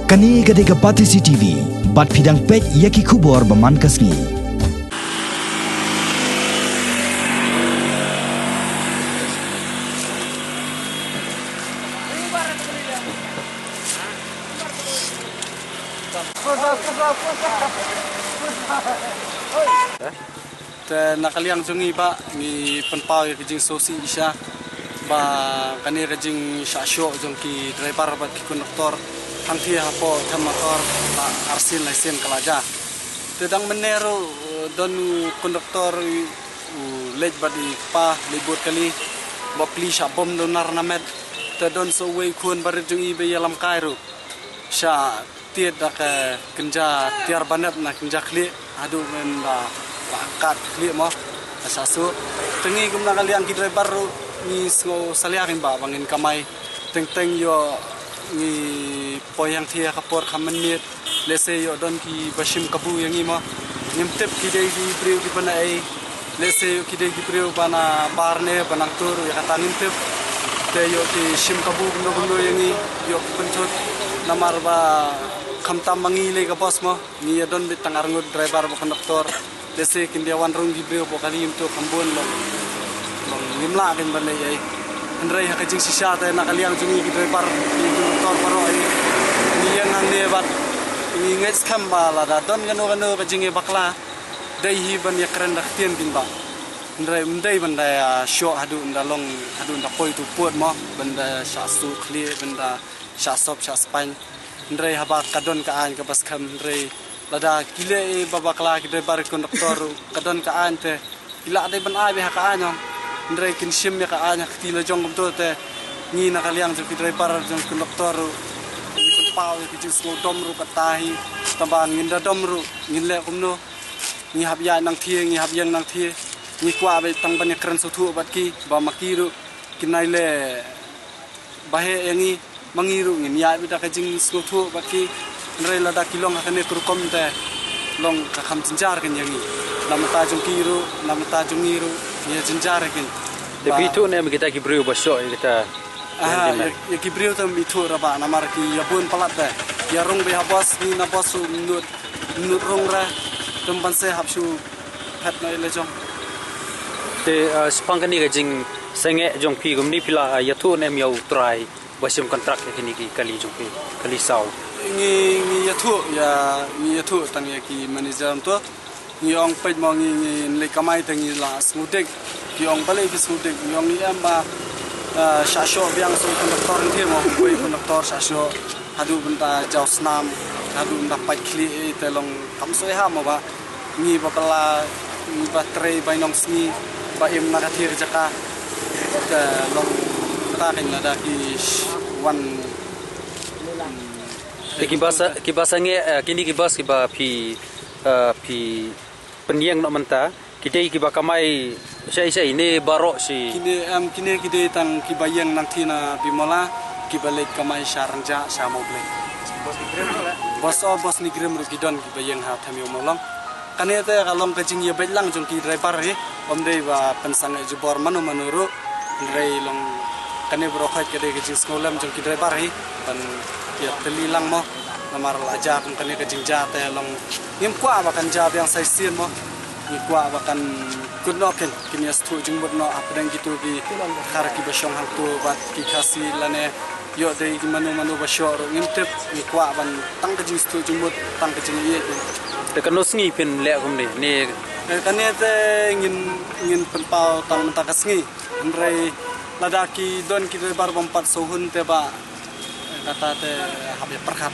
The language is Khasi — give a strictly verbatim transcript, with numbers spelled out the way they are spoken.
Kane ka dei ka Batesi T V, bad phi dang peit ïa ki khubor ba man ka sngi. Te na ka liang jong ngi ba ngi pynpaw ïa ka jingsngewsih shisha ba kane ka jingshah shoh jong ki driver bad ki conductor hangthie hapoh Them Motor ba arsien laisien ka la jia. Te dang mynne ruh, eh, don u conductor u leit bad i kpa leit bud kali ba plie shah bom da u nar na met. Te don sa uwei u khun barit jong i ba ïalam kai ruh shah tied da ka kynja tiar banet na kynja khlieh haduh ban da ba kat khlieh mo. Ka shah suk. Te ngi kum na ka liang ki driver ruh ngi sngew salia kein ba ba ngin kamai. Teng teng ïoh ngi poi hangthie ha ka por kham mynmiet. Lehse ïoh don ki ba shim kabu ïa ngi mo. Ngim tip ki dei ki briew ki ba na ei. Lehse ïoh ki dei ki briew ba na bar ne ba nang tur ïa kata ngim tip. Te ïoh ki shim kabu kumno kumno ïa ngi, ïoh ki pynthut. Namar ba khamtam ma ngi lei ka bos mo. Ngi ïa don beit tang arngut driver bad conductor. Lehse kin ïa wan rung ki briew bad kali ym tip kham bun long. Long ngim lah kein ban leh ei. Hynrei ha ka jingshisha te na ka liang jong ngi ki driver, ki conductor baroh ei. Ngi ïeng hangne bad ngi ngeit skhem ba lada don kano kano ka jingïabakla, dei hi ban ïakren da ktien kein ba. Hynrei ym dei ban da ïa shoh haduh ynda long, haduh ynda poi tu pud mo, ban da shah suk khlieh, ban da shah sop shah spaiñ. Hynrei haba ka don ka aiñ kaba skhem, hynrei lada ki leh ei ba bakla ki driver conductor ruh, ka don ka aiñ te ki lah dei ban ai beit ha ka aiñ ong. Hynrei kin shim ïa ka aiñ ha ka kti la jong kumto te ngi na ka liang jong ki driver jong conductor ruh ngi pynpaw ïa ki jingsngewdom ruh kata hi. Tangba ngin da dom ruh ngin leh kumno. Ngi hap ïaid nangthie, ngi hap ïeng nangthie. Ngi kwah beit tang ban ïakren sngewthuh bad ki ba ma ki ruh kin nai leh ba heh ïa ngi, ma ngi ruh ngin ïaid beit da ka jingsngewthuh bad ki. Hynrei lada ki long ha kane ka rukom te long ka kham jynjar kein ïa ngi. Na bynta jong ki ruh, na bynta jong ngi ruh, ngi ïa jynjar ïa ki. Te phi ithuh ne em kita ki briew ba shoh ïa kita? Aha, ïa, ïa ki briew te ym ithuh ra ba namar ki ïa bun palat te. Ïa rung beit ha bos, ngi na bos ruh mynta mynta rung re, te ym banse hap shu phet noh ïa la jong. Te, ah, shaphang kane ka jingsangeh jong phi kumne phi la, ah, ïathuh ne em ïa u trai ba shim kontrak ïa kine ki kali jong phi, kali saw? Ngi, ngi ïathuh ïa, ngi ïathuh tang ïa ki manager to. Ngi ong peit mo ngi, ngi leit kamai te ngi la sngewdei. Ki ong balei phi sngewdei? Ngi ong ngi em ba, ah, shah shoh biang sa u conductor ngi mo, uwei u conductor shah shoh. Haduh ban da jaw snam, haduh ban da pait khlieh, eh, te long kam soi ha mo ba. Ngi ba pala, ngi ba trei bainong sngi, ba im na ka thir jaka. Te long kata kein lada ki sh-, wan, hmm, te ki ba sa, ki ba sangeh, eh, kine ki bos ki ba phi, eh, phi pynïeng noh mynta. Ki dei ki ba kamai shai shai ne baroh shi? Kine, em, kine ki dei tang ki ba ïeng nangthie na Bimala, ki ba leit kamai sha Rynjah, sha Mawblei. Bos, oh, bos Nongrim ruh ki don ki ba ïeng ha Them Ïew Mawlong. Kane te ka long ka jingïabeit lang jong ki driver hi, ym dei ba pynsangeh jubor mano mano ruh. Hynrei long kane baroh khoit ka dei ka jingsngewlem jong ki driver hi, ban ïatylli lang mo. Namar la jia kum kane ka jingjia te long ngim kwah ba kan jia biang sa shisien mo. Ngi kwah ba kan kut noh kein, kin ïa sngewthuh jingmut noh hapdeng kito ki Khar ki ba shong hangto bad ki Khasi lane ïoh dei ki mano mano ba shoh ruh ngim tip, ngi kwah ban tang ka jingsngewthuh jingmut, tang ka jingïeit. Te kano sngi phin leh kumne ne? Eh, kane te ngin, ngin pynpaw tang mynta ka sngi. Hynrei lada ki don ki driver bym pat sngewhun te ba, eh, kata te hap ïa pyrkhat.